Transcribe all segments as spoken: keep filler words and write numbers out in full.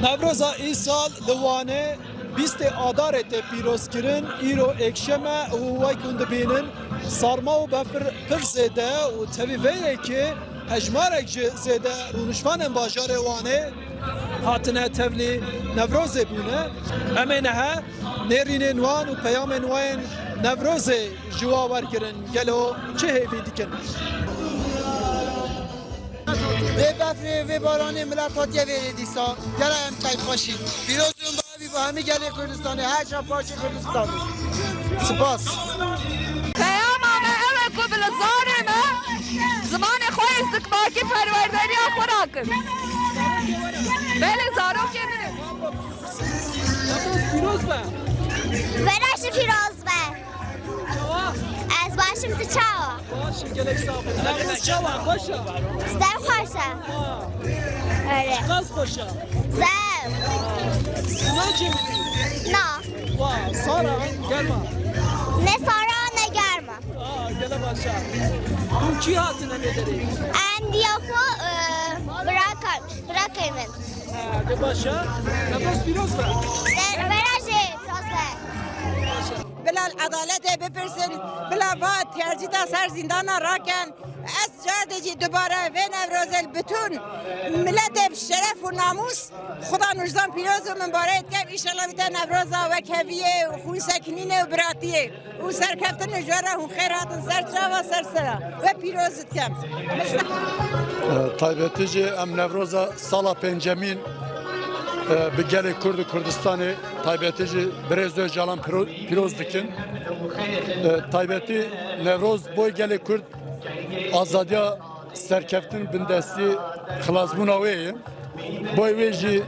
Newroza îsal li Wanê bîstê Adarê tê pîrozkirin, îro êkşem e û wek hûn dibînin sarma û befir pir zêde û tevî vê yekê hejmarek ji zêde rûnişvanên bajarê Wanê hatine tevlî Newrozê bûne. Em ê niha nêrînên wan û peyamên wan ên Newrozê ji wa wergirin, gelo çi hêvî dikin? Vê befrê, vê baranê milet hatiye vê êdîsa. Gela em keyfxweş in. Pîroz in bi evî bi hemî gelê Kurdistanê, her şev paşê Kurdistanê. Spas. Peyama me ew e ku bi li zarê me, zimanê xwe yê zikmakî perwerderiya xwe rakin. Belê, zarokê min e. Pîroz be. Veraşi pîroz be. Çawa? Ez baş im, tu çawa? Baş im, gelek sax ol. Newroz çawa? Xweş e? Zêde xweş e. Ha. Öyle. Qas xweş e? Zêde. Nacê min e? Na. Wa, sar e, germ e? Ne sar e, ne germ e. Aa, gele baş e. Tu kî hatine vê derê? Em diya xwe, e, bira, bira min. Ha, de baş e. Newroz pîroz be. Veraşi pîroz be. Bila li edaletê bipirsin, bila va tercîta ser zîndana rakin. Ez cardê jî dubare vê Newrozê li bütün miletê bi şeref û namûs Xudan û ji dan pîroz û mibarek dikem. Înşallah bîte Newroza wekheviyê û xwînsekinînê û biratiyê û serkeftin û ji we re hûn xêr hatin ser çava ser sera. We pîroz dikem. E, taybetî jî em Newroza sala pêncemîn, e, bi gelê Kurd û Kurdistanê taybetî jî birêz Ocalan pîro-, pîroz dikin. E, taybetî Newroz boy gelê Kurd azadiya serkeftin bindestî xilasbûna wê ye. Boy wê jî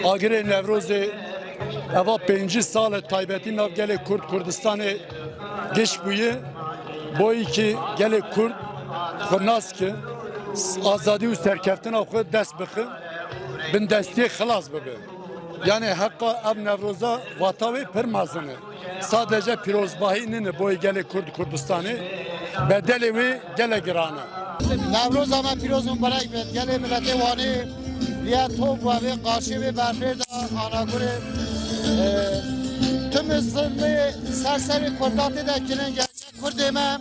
agirê Newrozê eva pêncî sal e taybetî nav gelê Kurd Kurdistanê giş bûye. Boyî ki gelê Kurd xwe nas ki, azadî û serkeftina xwe dest bixi, bindestiyê xilas bibe. Yani heqa ev Newroza vata wê pir mezin e. Sadece pîrozbahî nîne boyê gelê Kurd Kurdistanê, bedelê wê gelek giran e. Newroza me pîroz û mibarek be. Gelê miletê Wanê viya top ve vê qarşê vê berfê de anagurê, e, tüm zilmê ser serê Kurda tê de kirin. Kurdê me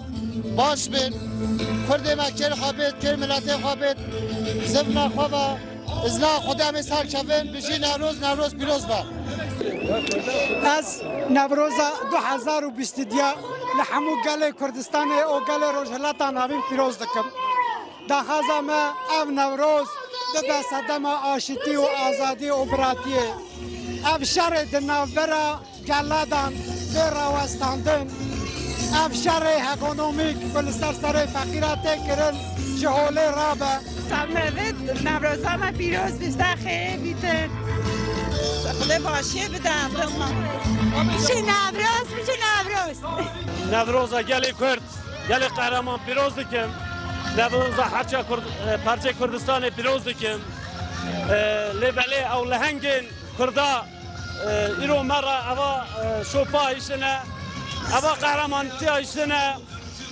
baş bin. Kurdê me kêr xwe bêt, kêr miletê xwe bêt. Zivna xwe ve. Izna Xwedê em ê serkevin, bijî Newroz, Newroz pîroz be. Ez Newroza du hezar û bîst û diya li hemû gelê Kurdistanê û gelê Rojhilata Navîn pîroz dikim. Daxwaza me ev Newroz bibe sedema aşitî û azadî û biratiyê. Ev şerê di navbera geladan bê rawestandin. Ev şerê ekonomîk ku li ser serê feqîra tê kirin ji holê rabe. Samevit, Newroza me pîroz, bijde xêr bîtin. Xwedê başiyê bide. Bijî Newroz, bijî Newroz. Newroza gelê Kurd, gelê qehreman pîroz dikim. Newroza herça Kurd, e, parçê Kurdistanê pîroz dikim. E, lê belê ew lehengên Kurda, e, îro me re eva, e, şopa hiştine, eva qehremantiya hiştine.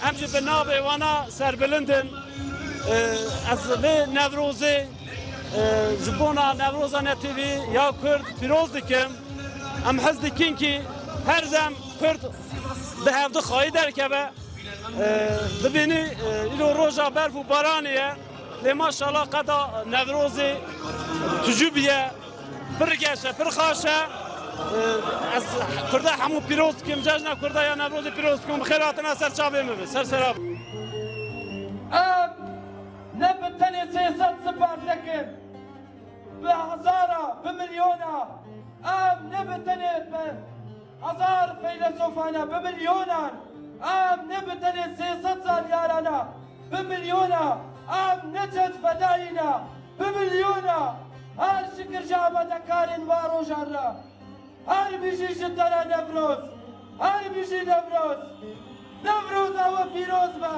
Em jî bi navê wana serbilind in. E, ez vê Newrozê, e, ji bona Newroza N T V ya Kurd pîroz dikim. Em hez dikin ki her dem Kurd bi hevdixwayî derkeve. E, dibînî, e, îro roja berf û baranê ye. Lê maşallah qeda Newrozê tijû bûye. Pir geş e, pir xaş e. E, ez Kurda hemû pîroz dikim, cejna Kurda ya Newrozê pîroz dikim. Bi xêr hatina ser çavê min be, ser sera be. Em ne bi tenê sê sed sipar tekin, bi hezara, bi milyona. Em ne bi tenê be. Hezar feylesofane, bi milyonan, em ne bi tenê sê sed zalyarana, bi milyona, em ne çend fedayîna, bi milyona, her şikir ji amadekarên wa rojan re. Her bijî ji te re Newroz, her bijî Newroz. Newroza we pîroz be.